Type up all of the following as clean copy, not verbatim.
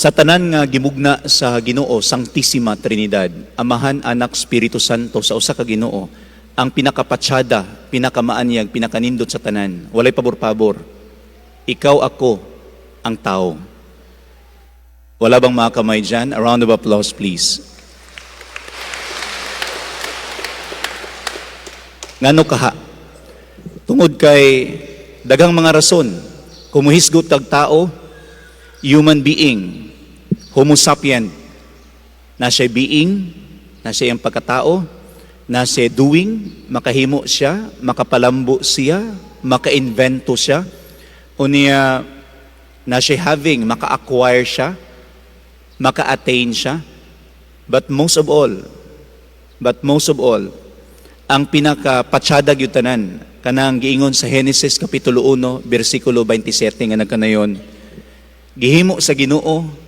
Sa tanan nga gimugna sa Ginoo, Sanctissima Trinidad, Amahan, Anak, Espiritu Santo, sa usa ka Ginoo, ang pinakapatsada, pinakamaanyag, pinakanindot sa tanan, walay pabor-pabor. Ikaw, ako, ang tao. Wala bang mga kamay dyan? A round of applause, please. Ngano kaha? Tungod kay daghang mga rason, kumuhisgot kag tao, human being, Homo sapien, na siya being, na siya ang pagkatao, na siya doing, makahimo siya, makapalambo siya, makainvento siya, unya na siya having, maka-acquire siya, maka-attain siya. But most of all, ang pinakapatsada gyud tanan kanang giingon sa Genesis kapitulo 1 bersikulo 27 nga nagkanayon, gihimo sa Ginoo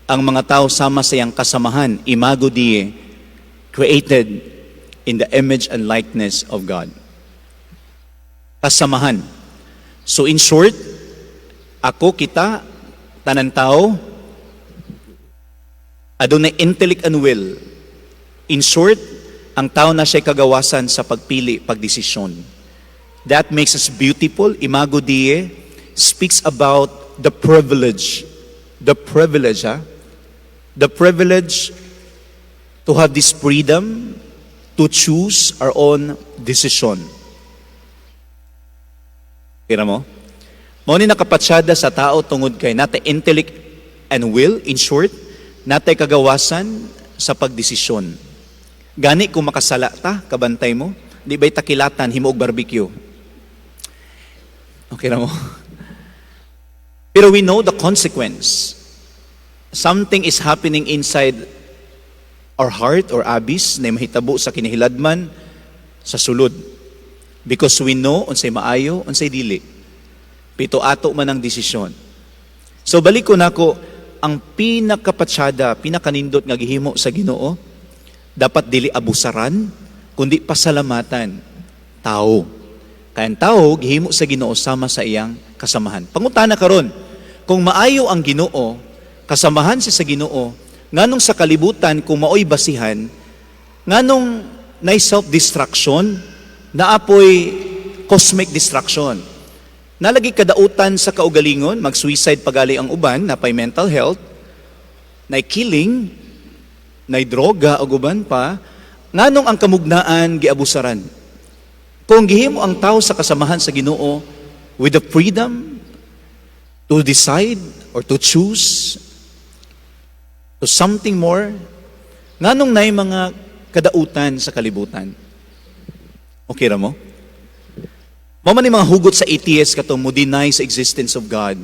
ang mga tao sama sa iyang kasamahan, imago Dei, created in the image and likeness of God. Kasamahan. So in short, ako, kita, tanan tao, adunay intellect and will. In short, ang tao na siya'y kagawasan sa pagpili, pagdesisyon. That makes us beautiful. Imago Dei speaks about the privilege, ha? The privilege to have this freedom to choose our own decision. Kira mo? Mao ni nakapatsada sa tao tungod kay natay intellect and will, in short, natay kagawasan sa pagdesisyon. Gani kung makasala ta, kabantay mo, di ba'y takilatan, himo og barbecue? Okay ra mo? Pero we know the consequence. Something is happening inside our heart or abyss na mahitabo sa kinahiladman sa sulod. Because we know unsay maayo, unsay dili. Pito ato man ang desisyon. So balik ko nako ang pinakapatsada, pinakanindot nga gihimo sa Ginoo, dapat dili abusaran, kundi pasalamatan tao. Kaya ang tao gihimo sa Ginoo sama sa iyang kasamahan. Pangutana karon, kung maayo ang Ginoo, kasamahan siya sa Ginoo, nganong sa kalibutan kung maoy basihan, nganong nay self-destruction, naapoy cosmic destruction? Nalagi kadautan sa kaugalingon, mag-suicide pagali ang uban, napay mental health, nay killing, nay droga ug uban pa, nganong ang kamugnaan giabusaran? Kung gihimo ang tao sa kasamahan sa Ginoo with the freedom to decide or to choose to something more, nganong nay mga kadautan sa kalibutan? Okay ra mo? Mao man ni mga hugot sa atheist kato mo deny sa existence of God.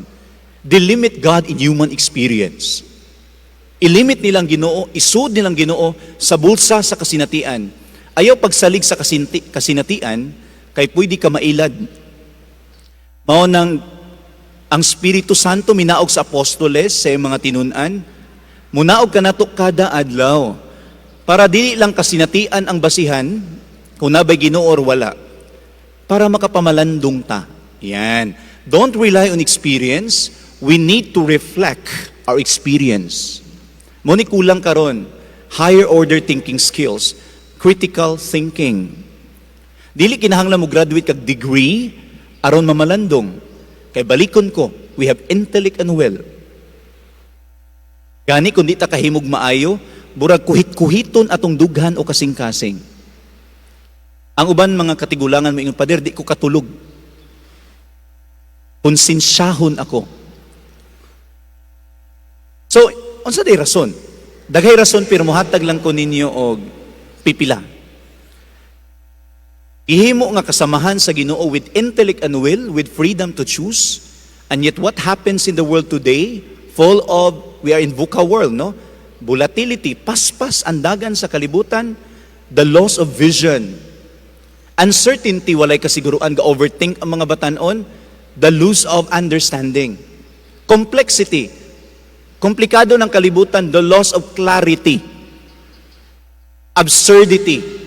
They limit God in human experience. Ilimit nilang Ginoo, isud nilang Ginoo sa bulsa sa kasinatian. Ayaw pagsalig sa kasinatian kay pwede ka mailad. Mao nang ang Espiritu Santo minaog sa apostoles sa iyang mga tinun-an, munaog ka nato kada adlaw. Para dili lang kasinatian ang basihan kung nabay Ginoo or wala. Para makapamalandong ta. Yan. Don't rely on experience. We need to reflect our experience. Mao ni kulang karon, higher order thinking skills, critical thinking. Dili kinahanglan mo graduate kag degree aron mamalandong. Kay balikon ko, we have intellect and will. Gani kung di ta kahimog maayo, burag kuhit-kuhiton atong dughan o kasing-kasing. Ang uban mga katigulangan moingon, "Pader, di ko katulog. Konsensyahon ako." So, unsa day rason? Daghay rason pero mohatag lang ko ninyo og pipila. Gihimo nga kasamahan sa Ginoo with intellect and will, with freedom to choose. And yet what happens in the world today, full of, we are in VUCA world, no? Volatility, paspas ang dagan sa kalibutan, the loss of vision. Uncertainty, walay kasiguruan, ga-overthink ang mga batanon, the loss of understanding. Complexity, komplikado ng kalibutan, the loss of clarity. Absurdity,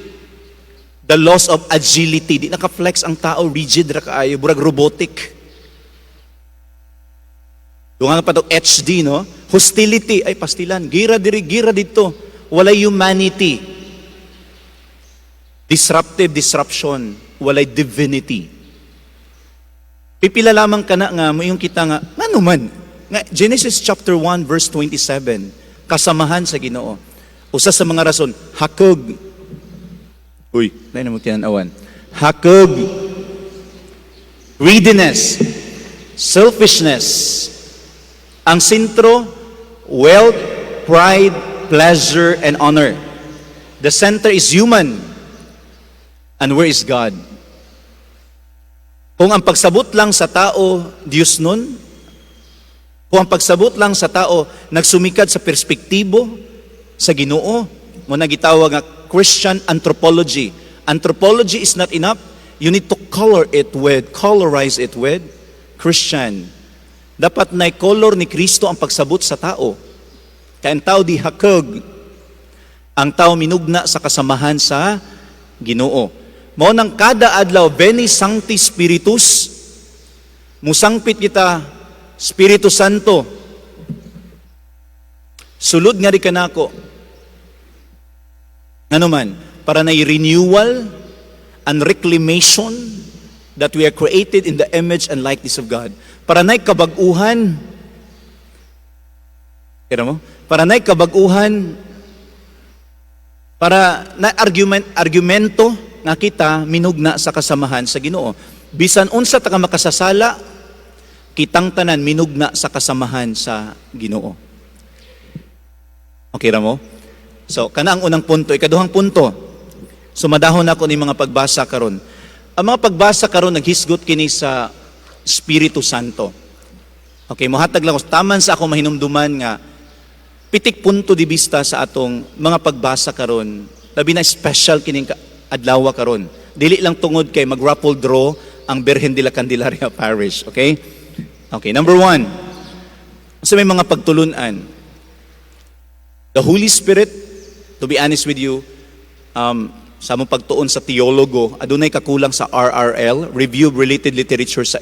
the loss of agility. Di naka-flex ang tao, rigid ra kaayo, burag robotic. Dungan pa to HD, no? Hostility, ay pastilan. Gira diri, gira didto. Walay humanity. Disruptive disruption, walay divinity. Pipila lamang kana nga moingon kita nga ngano man nga Genesis chapter 1 verse 27, kasamahan sa Ginoo. Usa sa mga rason, hakog. Uy, lain mo tinan-awan. Hakog. Greediness, selfishness. Ang sentro, wealth, pride, pleasure, and honor. The center is human. And where is God? Kung ang pagsabot lang sa tao, Diyos nun, kung ang pagsabot lang sa tao, nagsumikad sa perspektibo sa Ginoo, mao na gitawag nga Christian anthropology. Anthropology is not enough. You need to colorize it with Christian. Dapat na color ni Kristo ang pagsabot sa tao. Kaya ang tao di hakog. Ang tao minugna sa kasamahan sa Ginoo. Mao nang kada adlaw, Veni Sancte Spiritus, musangpit kita, Spiritu Santo. Sulod nga di kanako. Ngano man, para na renewal and reclamation that we are created in the image and likeness of God. Para na'y kabag-uhan. Kira mo? Para na'y kabag-uhan, para na argumento nga kita minugna sa kasamahan sa Ginoo. Bisan unsa ta ka makasasala, kitang tanan minugna sa kasamahan sa Ginoo. Okay ra mo? So, kana ang unang punto. Ikaduhang punto. Sumadahon ako ni mga pagbasa karon. Ang mga pagbasa karon naghisgot kini sa Espiritu Santo. Okay, mohatag lang ko taman sa ako mahinumduman nga pitik punto de vista sa atong mga pagbasa karon. Labi na special kining adlaw karon. Dili lang tungod kay mag-raffle draw ang Birhen de la Candelaria Parish, okay? Okay, number one. Sa may mga pagtulunan, the Holy Spirit, to be honest with you, sa among pagtuon sa teologo, adunay kakulang sa RRL, Review of Related Literature sa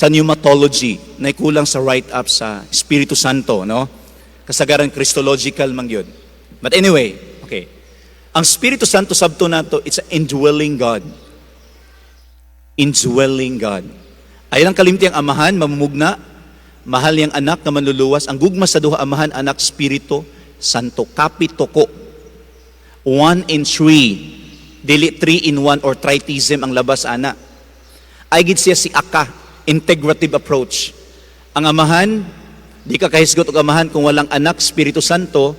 pneumatology, na kulang sa write-up sa Espiritu Santo, no? Kasagaran Christological man gyud. But anyway, okay. Ang Espiritu Santo sabto nato, it's an indwelling God. Indwelling God. Ay lang kalimti ang Amahan, mamumugna, mahal niyang Anak na manluluwas, ang gugma sa duha, Amahan, Anak, Espiritu Santo. Kapituko. One in three. Dili three in one or tritheism ang labas ana. Ay gid siya si Aka, integrative approach. Ang Amahan, di ka kahisgot og Amahan kung walang Anak, Espiritu Santo,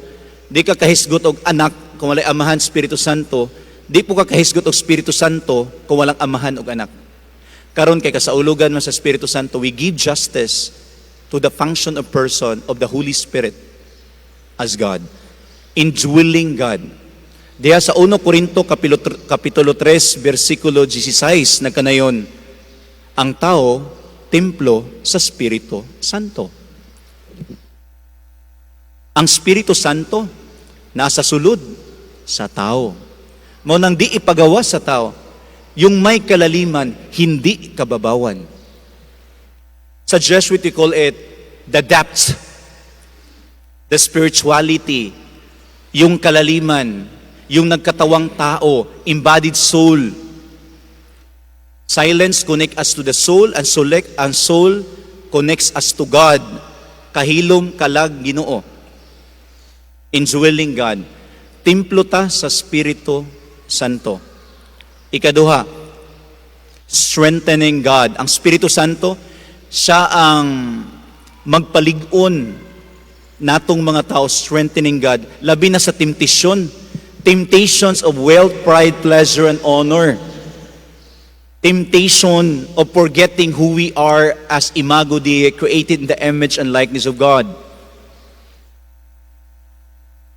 di ka kahisgot og Anak kung walay Amahan, Espiritu Santo, di po ka kahisgot og Espiritu Santo kung walang Amahan og Anak. Karon kay kasaulugan man sa Espiritu Santo, we give justice to the function of person of the Holy Spirit as God. Indwelling God. Diha sa 1 Korinto kapitulo 3 bersikulo 16 nagkanayon, ang tao templo sa Espiritu Santo. Ang Espiritu Santo nasa sulod sa tao. Mao nang di ipagawa sa tao, yung may kalaliman, hindi kababawan. Sa Jesuit, we call it the depth, the spirituality, yung kalaliman, yung nagkatawang tao, embodied soul. Silence connect us to the soul and select and soul connects us to God. Kahilom kalag Ginoo. Indwelling God. Templo ta sa Espiritu Santo. Ikaduha, strengthening God. Ang Espiritu Santo, siya ang magpalig-on natong mga tao, strengthening God. Labi na sa temptation. Temptations of wealth, pride, pleasure, and honor. Temptation of forgetting who we are as imago Dei, created in the image and likeness of God.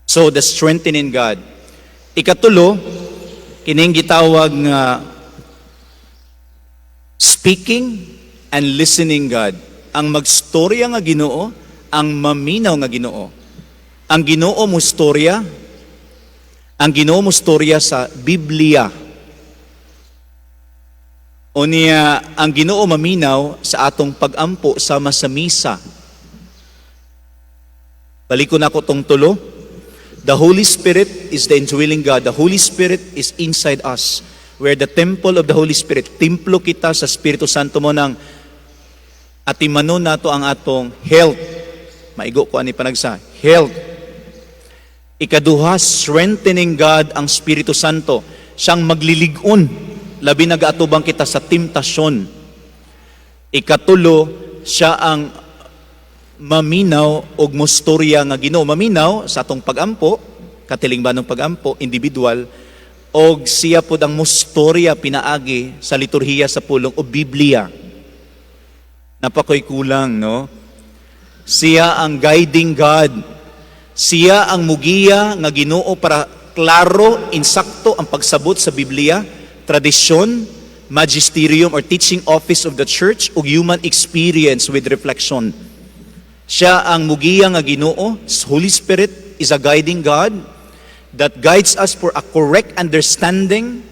So, the strengthening God. Ikatulo, kining gitawag nga speaking and listening God. Ang magstorya nga Ginoo, ang maminaw nga Ginoo. Ang Ginoo mo storya, ang Ginoo mo storya sa Biblia. Unya, ang Ginoo maminaw sa atong pagampo sama sa misa. Balikon nako tong tulo. The Holy Spirit is the indwelling God. The Holy Spirit is inside us. We're the temple of the Holy Spirit. Templo kita sa Espiritu Santo, mao nang atimanon nato ang atong health. Maigo ko ani panagsa. Health. Ikaduha, strengthening God ang Espiritu Santo. Siyang maglilig-on. Labi nagaatubang kita sa temptasyon. Ikatulo, siya ang maminaw og mustorya nga Ginoo. Maminaw sa atong pagampo, katilingbanong pagampo, individual, og siya pod ang mustorya pinaagi sa liturhiya sa pulong o Biblia. Napakoy kulang, no? Siya ang guiding God. Siya ang mugiya nga Ginoo para klaro, insakto ang pagsabot sa Biblia, tradisyon, magisterium or teaching office of the church ug human experience with reflection. Siya ang mugiya nga Ginoo. Holy Spirit is a guiding God that guides us for a correct understanding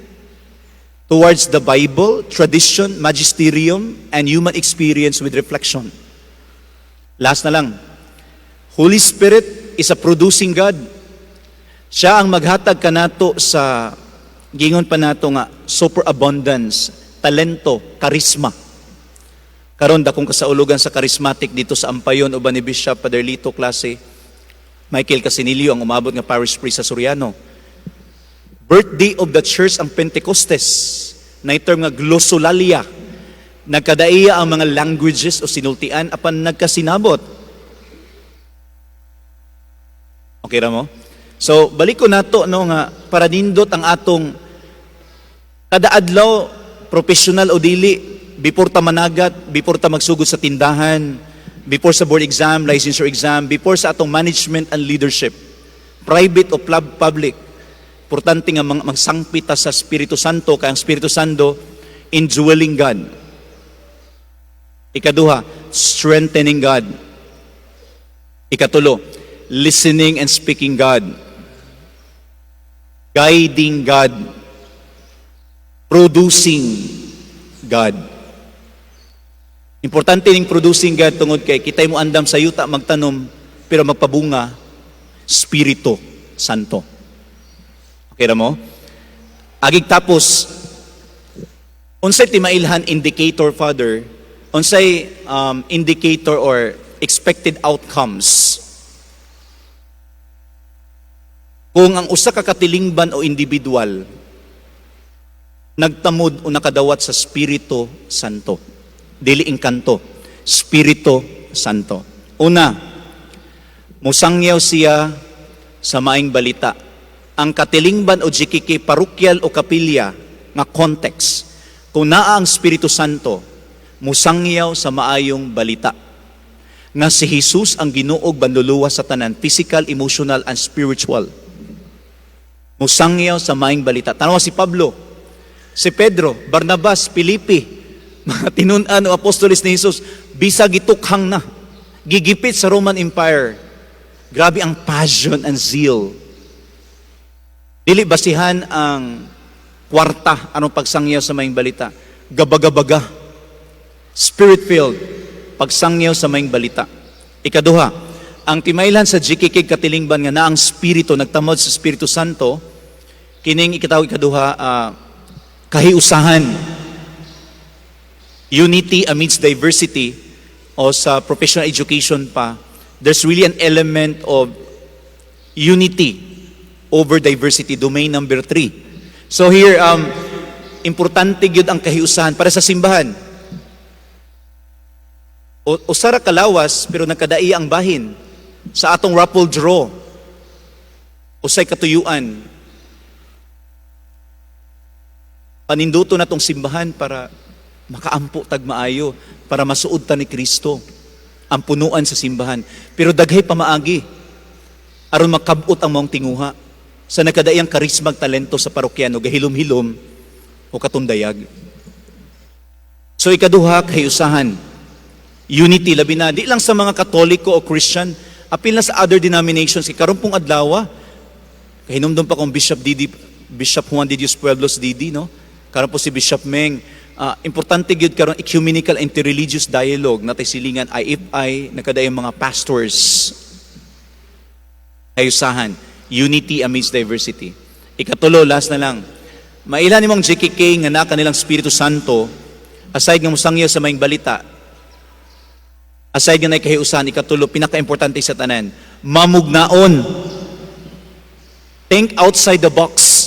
towards the Bible, tradition, magisterium, and human experience with reflection. Last na lang. Holy Spirit is a producing God. Siya ang maghatag kanato sa gingon pa nato nga superabundance, talento, karisma. Karon dakong kasaulugan sa charismatic dito sa Ampayon uban ni Bishop Father Lito Klase Michael Casinillo, ang umabot nga parish priest sa Soriano. Birthday of the church ang Pentecostes, na term nga glossolalia. Nagkadaiya ang mga languages o sinultian apan nagkasinabot. Okay ra mo? So, balik ko nato, no, nga para nindot ang atong kada adlaw, professional o dili, before ta managat, before ta magsugod sa tindahan, before sa board exam, licensure exam, before sa atong management and leadership, private o public, importante nga magsangpit ta sa Espiritu Santo kay ang Espiritu Santo, indwelling God. Ikaduha, strengthening God. Ikatulo, listening and speaking God. Guiding God. Producing God. Importante ning producing God tungod kay kitay mo andam sa yuta magtanom, pero magpabunga Espiritu Santo. Okay ra mo? Agig tapos, unsay timailhan indicator, Father, unsay indicator or expected outcomes kung ang usa ka katilingban o individual nagtamod o nakadawat sa Espiritu Santo? Dili engkanto, Espiritu Santo. Una, musangyaw siya sa maayong balita. Ang katilingban o GKK, parokyal o kapilya nga context, kung naa ang Espiritu Santo, musangyaw sa maayong balita nga si Jesus ang Ginoo ug banluluwas sa tanan, physical, emotional, and spiritual. Musangyaw sa maayong balita. Tanawa si Pablo, si Pedro, Barnabas, Felipe, mga tinun-an o apostoles ni Jesus, bisag gitukhang na, gigipit sa Roman Empire. Grabe ang passion and zeal. Dili basihan ang kwarta anong pagsangyaw sa maayong balita. Gabagabaga. Spirit-filled pagsangyaw sa maayong balita. Ikaduha, ang timaylan sa GKK katilingban nga na ang Espiritu, nagtamod sa Espiritu Santo, kining ikatawag ikaduha, kahiusahan. Unity amidst diversity o sa professional education pa, there's really an element of unity over diversity, domain number 3. So here, importante gyud ang kahiusahan para sa simbahan. O, usara kalawas, pero nagkadai ang bahin sa atong raffle draw. Usay katuyuan. Paninduto na tong simbahan para makaampo tag maayo, para masuod ta ni Kristo ang punuan sa simbahan. Pero daghay pamaagi aron makabot ang maong tinguha sa nagkadaiyang karismag talento sa parokyano, gahilom-hilom o katundayag. So ikaduha, kahiusahan. Unity, labi na di lang sa mga Katoliko o Christian, apil na sa other denominations. Kay karon pong adlaw, kahinumdum pa kong Bishop Didi, Bishop Juan de Dios Pueblos Didi, no? Karon po si Bishop Meng, Importante gyud karon ecumenical interreligious dialogue natay silingan IFI, nakadayang mga pastors. Kayusahan, unity amidst diversity. Ikatulo, last na lang. Maila nimong JKK nga naa kanilang Espiritu Santo, aside nga mosangyaw sa maayong balita, aside nga naikahiusan, ikatulo, pinaka-importante sa tanan, mamugnaon. Think outside the box.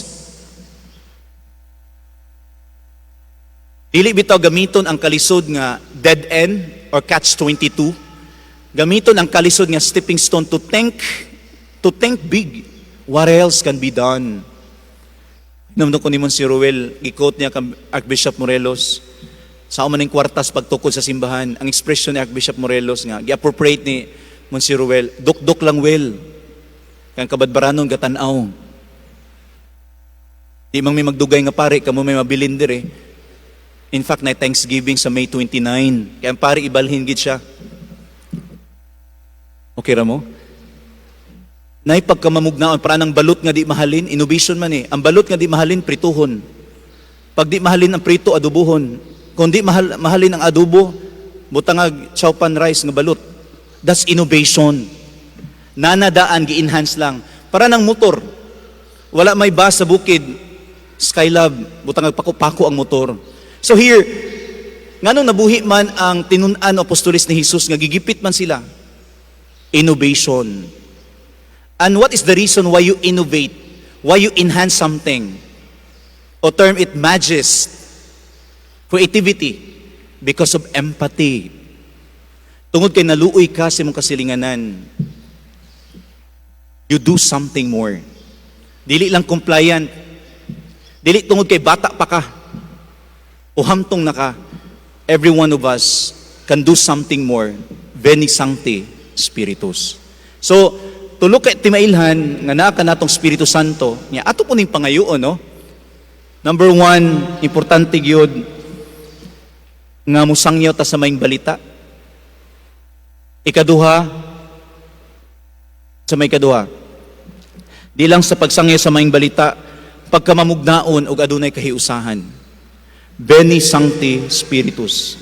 Dili bitaw gamiton ang kalisod nga dead end or catch 22. Gamiton ang kalisod nga stepping stone to think big. What else can be done? Hinumdum ko ni si Ruel, gi-quote niya kang Archbishop Morelos, sa man ning kwartas pagtukod sa simbahan, ang expression ni Archbishop Morelos nga, gi-appropriate ni Monsignor Ruel, "Dukdok lang, Will. Kang kabadbaranon gatanaw. Di man may magdugay nga pare, kamo may mabilin dire." In fact, na Thanksgiving sa May 29. Kaya ang pare ibalhin gid siya. Okay ra mo? Nay pagkamamugnaon para ng balot nga di mahalin, innovation man eh. Ang balot nga di mahalin, prituhon. Pag di mahalin ang prito, adubuhon. Kung di mahalin ang adobo, butangag chow pan rice nga balot. That's innovation. Nanadaan, gi-enhance lang. Para ng motor. Wala may bus sa bukid, Skylab, butangag pako-pako ang motor. So here, nganong nabuhi man ang tinun-an o apostoles ni Jesus nga gigipit man sila? Innovation. And what is the reason why you innovate? Why you enhance something? O term it magis. Creativity. Because of empathy. Tungod kay naluoy ka sa imong kasilinganan. You do something more. Dili lang compliant. Dili tungod kay bata pa ka o hamtong na ka. Every one of us can do something more. Veni Sancte Spiritus. So, tulo kay timailhan nga naa kanatong Espiritu Santo, nya ato po ning pangayoon, no? Number one, importante gyud nga musangyaw ta sa maayong balita. Ikaduha, sa may kaduha, di lang sa pagsangyaw sa maayong balita, pagkamamugnaon og adunay kahiusahan. Veni Sancte Spiritus.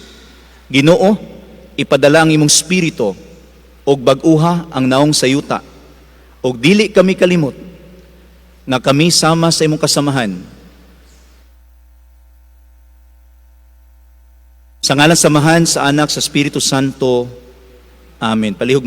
Ginoo, ipadala ang imong espiritu og bag-uha ang naong sa yuta. Og dili kami kalimot nga kami sama sa imong kasamahan. Sa ngalan sa Amahan, sa Anak, sa Espiritu Santo. Amen. Palihog man.